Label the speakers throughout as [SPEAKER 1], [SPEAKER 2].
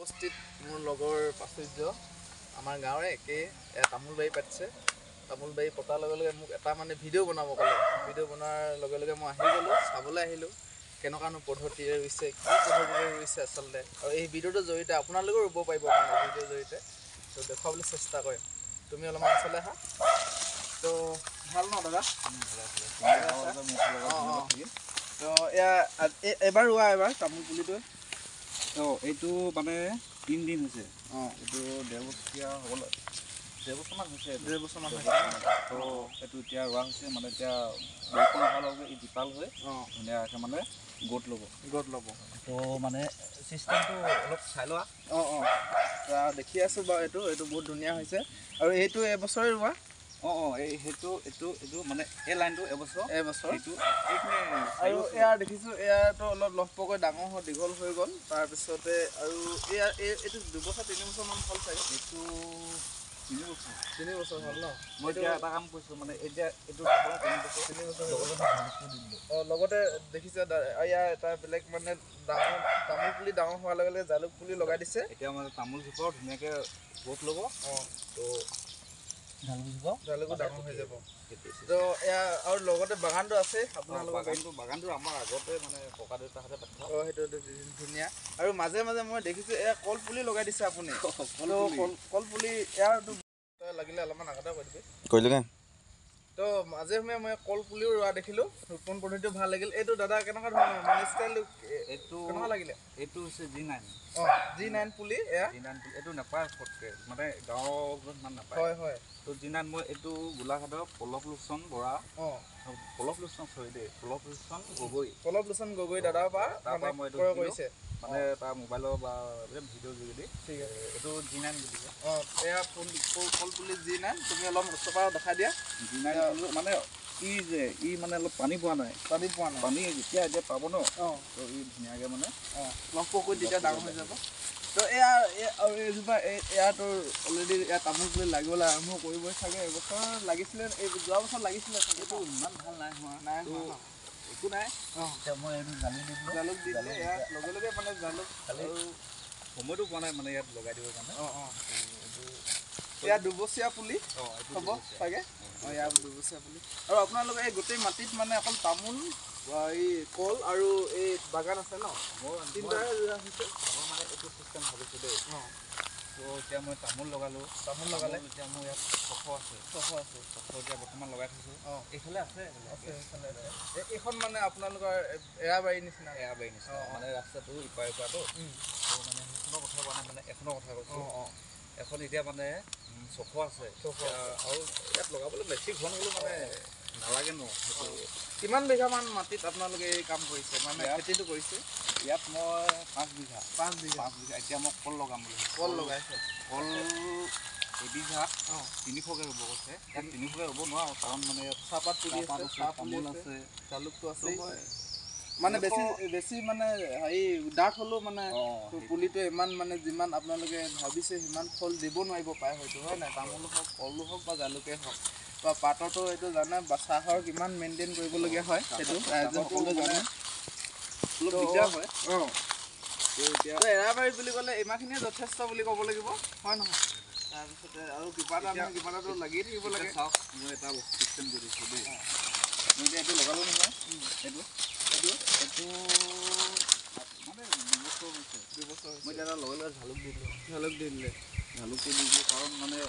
[SPEAKER 1] উপস্থিত মোৰ লগৰ প্ৰাচুৰ্য, আমাৰ গাঁৱৰে একেই তামোলবাৰী পাতিছে। তামোলবাৰী পতাৰ লগে লগে মোক এটা মানে ভিডিঅ' বনাব ক'লে। ভিডিঅ' বনোৱাৰ লগে লগে মই আহি গ'লোঁ, চাবলৈ আহিলোঁ কেনেকুৱানো পদ্ধতিৰে ৰুইছে, কি পদ্ধতিৰে ৰুইছে আচলতে। আৰু এই ভিডিঅ'টোৰ জৰিয়তে আপোনালোকেও ৰুব পাৰিব, মানে ভিডিঅ'ৰ জৰিয়তে তো দেখুৱাবলৈ চেষ্টা কৰিম। তুমি অলপমান ওচৰলৈ আহা। তো ভাল ন দাদা? অঁ, তো এয়া এবাৰ ৰোৱা, এবাৰ তামোল পুলিটো।
[SPEAKER 2] তো এইটো মানে 3 দিন হৈছে।
[SPEAKER 1] অঁ,
[SPEAKER 2] এইটো 1.5 বছৰীয়া হ'বলৈ 1.5 বছৰমান হৈছে।
[SPEAKER 1] 1.5 বছৰমান হৈছে।
[SPEAKER 2] তো এইটো এতিয়া ৰোৱা হৈছে, মানে এতিয়া বৰষুণ অহাৰ লগে ই জীপাল হৈ ধুনীয়াকৈ মানে গোট ল'ব,
[SPEAKER 1] গোট ল'ব।
[SPEAKER 2] তো মানে চিষ্টেমটো অলপ চাই লোৱা।
[SPEAKER 1] অঁ অঁ, দেখি আছোঁ বাৰু। এইটো বহুত ধুনীয়া হৈছে। আৰু এইটো এবছৰে ৰোৱা?
[SPEAKER 2] অঁ অঁ, এই সেইটো এইটো এইটো মানে এই লাইনটো এবছৰ,
[SPEAKER 1] এবছৰ
[SPEAKER 2] এইটো এইখিনি।
[SPEAKER 1] আৰু এয়া দেখিছোঁ, এয়াতো অলপ লহপহকৈ ডাঙৰ হৈ দীঘল হৈ গ'ল। তাৰপিছতে আৰু এয়া এইটো 2 বছৰ 3 বছৰমান হ'ল চাগে।
[SPEAKER 2] এইটো 3 বছৰ।
[SPEAKER 1] 3 বছৰ হ'ল ন?
[SPEAKER 2] মই এতিয়া এটা কাম কৰিছোঁ, মানে এতিয়া এইটো 3 বছৰ,
[SPEAKER 1] 3 বছৰ। অঁ, লগতে দেখিছে ইয়াৰ এটা বেলেগ মানে ডাঙৰ তামোল পুলি ডাঙৰ হোৱাৰ লগে লগে জালুক পুলি লগাই দিছে।
[SPEAKER 2] এতিয়া মানে তামোল জোপাও ধুনীয়াকৈ গোট ল'ব।
[SPEAKER 1] অঁ,
[SPEAKER 2] তো
[SPEAKER 1] জালুকো ডাঙৰ হৈ যাব। তো এয়া আৰু লগতে বাগানটো আছে আপোনালোকৰ?
[SPEAKER 2] বাগানটো আমাৰ আগতে মানে ককা দেউতাহঁতে পাতি।
[SPEAKER 1] অঁ, সেইটো ধুনীয়া। আৰু মাজে মাজে মই দেখিছোঁ এয়া কল পুলি লগাই দিছে আপুনি। কল পুলি ইয়াৰটো লাগিলে অলপমান আগতে কৈ দিবি।
[SPEAKER 2] কৰিলোঁ।
[SPEAKER 1] তো মাজে সময়ে মই কল পুলিও ৰোৱা দেখিলোঁ। ৰোপণ পদ্ধতিটো ভাল লাগিল। এইটো দাদা কেনেকুৱা ধৰণৰ মানে ষ্টাইলটো
[SPEAKER 2] এইটো
[SPEAKER 1] কেনেকুৱা লাগিলে?
[SPEAKER 2] এইটো হৈছে G9।
[SPEAKER 1] অঁ, G9 পুলি। এয়া
[SPEAKER 2] G9 পুলি, এইটো নাপায় ফটকৈ, মানে গাঁৱত ইমান নাপায়।
[SPEAKER 1] হয় হয়।
[SPEAKER 2] তো G9 মই এইটো গোলাঘাটৰ পলক লোচন বৰা,
[SPEAKER 1] অঁ
[SPEAKER 2] পলক লোচন, চৰি দেই, পলক লোচন গগৈ,
[SPEAKER 1] পলক লোচন গগৈ দাদাৰ পৰা
[SPEAKER 2] তাৰপৰা মই এইটো
[SPEAKER 1] ক্ৰয় কৰিছে,
[SPEAKER 2] মানে তাৰ মোবাইলৰ বা ভিডিঅ' যোগেদি।
[SPEAKER 1] ঠিক আছে।
[SPEAKER 2] এইটো G9 বুলি কয়।
[SPEAKER 1] অঁ, এয়া কল পুলি G9। তুমি অলপ ওচৰৰ পৰা দেখাই দিয়া।
[SPEAKER 2] G9 মানে ই যে ই মানে অলপ পানী পোৱা নাই,
[SPEAKER 1] পানী পোৱা নাই।
[SPEAKER 2] পানী যেতিয়া এতিয়া পাব ন,
[SPEAKER 1] অঁ,
[SPEAKER 2] তো ই ধুনীয়াকৈ মানে
[SPEAKER 1] অঁ লহপহকৈ তেতিয়া ডাঙৰ হৈ যাব। তো এয়া আৰু এইজোপা এয়াতো অলৰেডি এয়া তামোল পুলি লাগিবলৈ আৰম্ভ কৰিবই চাগে। এবছৰ লাগিছিলে, এই যোৱা বছৰ লাগিছিলে চাগে।
[SPEAKER 2] এইটো ইমান ভাল নাই হোৱা,
[SPEAKER 1] নাই হোৱা,
[SPEAKER 2] একো নাই।
[SPEAKER 1] অঁ,
[SPEAKER 2] এতিয়া মই এইটো জালুক দি দিলোঁ।
[SPEAKER 1] জালুক দি দিলে ইয়াত লগে লগে মানে জালুক
[SPEAKER 2] খালি সময়টো পোৱা নাই মানে ইয়াত লগাই দিবৰ কাৰণে।
[SPEAKER 1] অঁ অঁ, এয়া 2 বছৰীয়া পুলি হ'ব চাগে। অঁ, এয়া 2 বছৰীয়া পুলি। আৰু আপোনালোকে এই গোটেই মাটিত মানে অকল তামোল, এই কল আৰু এই বাগান আছে ন? তিনিটাৰে ৰোৱা হৈছে।
[SPEAKER 2] মই মানে এইটো চিষ্টেম ভাবিছোঁ দেই।
[SPEAKER 1] অঁ,
[SPEAKER 2] তো এতিয়া মই তামোল লগালোঁ।
[SPEAKER 1] তামোল লগালে
[SPEAKER 2] এতিয়া মোৰ ইয়াত 600 আছে,
[SPEAKER 1] 600 আছে,
[SPEAKER 2] 600 এতিয়া বৰ্তমান লগাই থৈছোঁ।
[SPEAKER 1] অঁ,
[SPEAKER 2] এইফালে আছে,
[SPEAKER 1] আছে, এইফালে আছে। এইখন মানে আপোনালোকৰ এৰাবাৰীৰ নিচিনা?
[SPEAKER 2] এৰাবাৰীৰ নিচিনা, মানে ৰাস্তাটো ইপাৰ ইপাৰটো। তো মানে সেইখনৰ কথা কোৱা নাই, মানে এখনৰ কথা কৈছোঁ।
[SPEAKER 1] অঁ অঁ,
[SPEAKER 2] এখন এতিয়া মানে 600 আছে,
[SPEAKER 1] 600
[SPEAKER 2] আৰু ইয়াত লগাবলৈ বেছি ঘন হ'লেও মানে নালাগে ন। সেইটো
[SPEAKER 1] কিমান বিঘামান মাটিত আপোনালোকে এই কাম কৰিছে, মানে খেতিটো কৰিছে?
[SPEAKER 2] ইয়াত মই 5 বিঘা।
[SPEAKER 1] 5 বিঘা।
[SPEAKER 2] 5 বিঘা। এতিয়া মই কল লগাম বুলি।
[SPEAKER 1] কল লগাইছে?
[SPEAKER 2] কল এবিঘাত 300কৈ ৰুব কৈছে। ইয়াত 300কৈ ৰুব নোৱাৰোঁ, কাৰণ মানে ইয়াত
[SPEAKER 1] চাহপাত পুলি আছে,
[SPEAKER 2] তামোল আছে,
[SPEAKER 1] জালুকটো আছে। মানে বেছি বেছি মানে হেৰি ডাঠ হ'লেও মানে পুলিটো ইমান মানে যিমান আপোনালোকে ভাবিছে সিমান ফল দিব নোৱাৰিব পাৰে হয়তো, হয় নাই? তামোলো হওক, কলো হওক বা জালুকেই হওক বা পাততো এইটো জানে বা চাহৰ কিমান মেইনটেইন কৰিবলগীয়া হয়, সেইটো ৰাইজে সকলোৱে জানে।
[SPEAKER 2] অলপ দিগদাৰ হয়।
[SPEAKER 1] অঁ, তো এৰাবাৰী বুলি ক'লে ইমানখিনিয়ে যথেষ্ট বুলি ক'ব লাগিব, হয় নহয়? তাৰপিছতে আৰু কিবা এটা নহয় কিবা এটাতো লাগিয়ে থাকিব লাগে।
[SPEAKER 2] চাওক, মই এটা চিষ্টেম কৰি দিছোঁ দেই। মই এতিয়া এইটো লগালোঁ নহয়, এইটো
[SPEAKER 1] এইটো
[SPEAKER 2] এইটো মানে 2 বছৰ হৈছে।
[SPEAKER 1] 2 বছৰ।
[SPEAKER 2] মই এতিয়া এটা লগে লগে জালুক দি দিলোঁ।
[SPEAKER 1] জালুক দি দিলে?
[SPEAKER 2] জালুকটো দি দিলোঁ কাৰণ মানে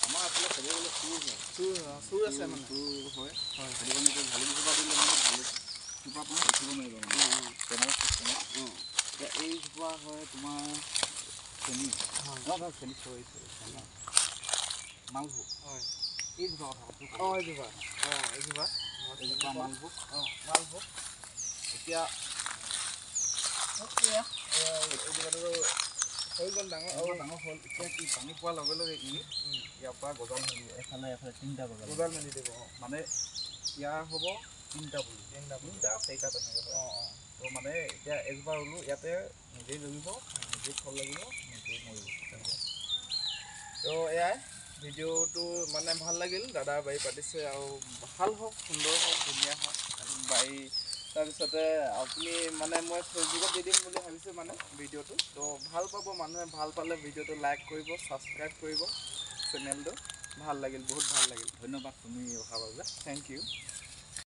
[SPEAKER 2] আমাৰ এইফালে ক'ব গ'লে চুৰ হয়।
[SPEAKER 1] চুৰ, চুৰ আছে মানে?
[SPEAKER 2] চুৰ হয়, সেইটো কাৰণে এতিয়া জালুক জোপা দিলে মানে জালুক জোপা মানে উঠিব নোৱাৰিব, মানে তেনেকুৱা চিষ্টেমত। এতিয়া এইজোপা হয় তোমাৰ চেনি, নহয় চেনি, চৰি চৰি, মালভোগ।
[SPEAKER 1] হয়,
[SPEAKER 2] এইজোপা কথা কৈছোঁ।
[SPEAKER 1] অঁ, এইজোপা। অঁ, এইজোপা,
[SPEAKER 2] এইজোপা মালভোগ।
[SPEAKER 1] অঁ, মালভোগ।
[SPEAKER 2] এতিয়া
[SPEAKER 1] এইজোপাটো হৈ গ'ল ডাঙৰ,
[SPEAKER 2] আৰু ডাঙৰ হ'ল। এতিয়া কি পানী পোৱাৰ লগে লগে ই ইয়াৰ পৰা গজাল মেলিব, এফালে এফালে 3টা গজাল,
[SPEAKER 1] গজাল মেলি দিব। অঁ,
[SPEAKER 2] মানে ইয়াৰ হ'ব 3টা পুলি, 3টা 4টা তেনেকৈ হয়।
[SPEAKER 1] অঁ অঁ,
[SPEAKER 2] তো মানে এতিয়া এজোপা ৰুলোঁ, ইয়াতে নিজেই জগিব, নিজেই ফল লাগিব, নিজেই মৰিব।
[SPEAKER 1] তো এয়াই ভিডিঅ'টো মানে ভাল লাগিল। দাদাৰ বাৰী পাতিছে আৰু ভাল হওক, সুন্দৰ হওক, ধুনীয়া হওক বাৰী। তাৰপিছতে আপুনি মানে মই ফেচবুকত দি দিম বুলি ভাবিছোঁ মানে ভিডিঅ'টো। তো ভাল পাব মানুহে, ভাল পালে ভিডিঅ'টো লাইক কৰিব, ছাবস্ক্ৰাইব কৰিব চেনেলটো। ভাল লাগিল, বহুত ভাল লাগিল।
[SPEAKER 2] ধন্যবাদ তুমি অহাৰ বাবে।
[SPEAKER 1] Thank U.